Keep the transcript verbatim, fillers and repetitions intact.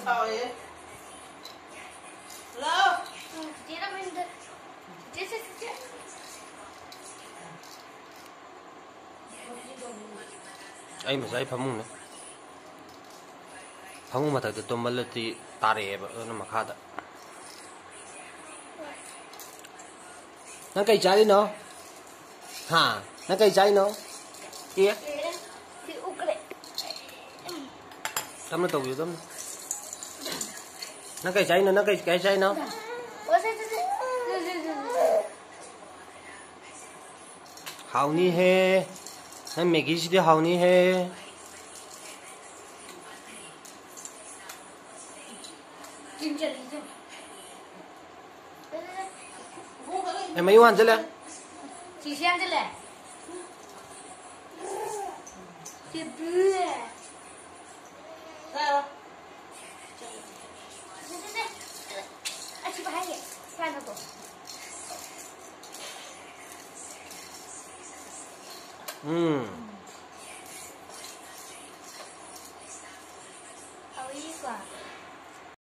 ꯍꯥꯎꯋꯦ꯫ ꯍꯜꯂꯣ꯫ ꯎꯝ, ꯆꯦ ꯔꯕꯤꯟꯗ꯭ꯔ꯫ ꯆꯦ, ꯆꯦ, ꯆꯦ, ꯆꯦ꯫ ꯑꯩ ꯉꯁꯥꯏ ꯐꯃꯨꯡꯅꯦ꯫ ꯐꯃꯨꯡ ꯃꯊꯛꯇ ꯇꯨꯝꯕ ꯂꯩꯇꯤ ꯇꯥꯔꯛꯑꯦꯕ, ꯑꯗꯨꯅ ꯃꯈꯥꯗ꯫ ꯅꯪ ꯀꯩ ꯆꯥꯔꯤꯅꯣ? ꯍꯥ? ꯅꯪ ꯀꯩ ꯆꯥꯔꯤꯅꯣ? ꯑꯦ? ꯁꯤ ꯎꯈ꯭ꯔꯦ꯫ ꯇꯞꯅ ꯇꯧꯕꯤꯌꯨ, ꯇꯞꯅ꯫ ꯅꯪ ꯀꯩ ꯆꯥꯔꯤꯅꯣ? ꯅꯪ ꯀꯩ, ꯀꯩ ꯆꯥꯔꯤꯅꯣ? ꯑꯣ, ꯁꯦ, ꯁꯦ, ꯁꯦ꯫ ꯁꯦ, ꯁꯦ, ꯁꯦ, ꯁꯦ꯫ ꯍꯥꯎꯅꯤꯍꯦ꯫ ꯅꯪ ꯃꯦꯒꯤꯁꯤꯗꯤ ꯍꯥꯎꯅꯤꯍꯦ꯫ ꯆꯤꯟ ꯆꯠꯂꯤ, ꯆꯤꯟ꯫ ꯑꯦ, ꯃꯌꯨ ꯍꯟꯖꯤꯜꯂꯦ꯫ ꯁꯤꯁꯤ ꯍꯟꯖꯤꯜꯂꯦ꯫ ꯆꯦ ꯕ꯭ꯂꯨ꯫ ꯁꯦ, ꯁꯦ, ꯁꯦ꯫ ꯑꯁꯤ ꯄꯥꯏꯍꯟꯒꯦ꯫ ꯁꯤ ꯄꯥꯏꯍꯜꯂꯣ꯫ ꯎꯝ꯫ ꯍꯥꯎꯏꯀꯣ?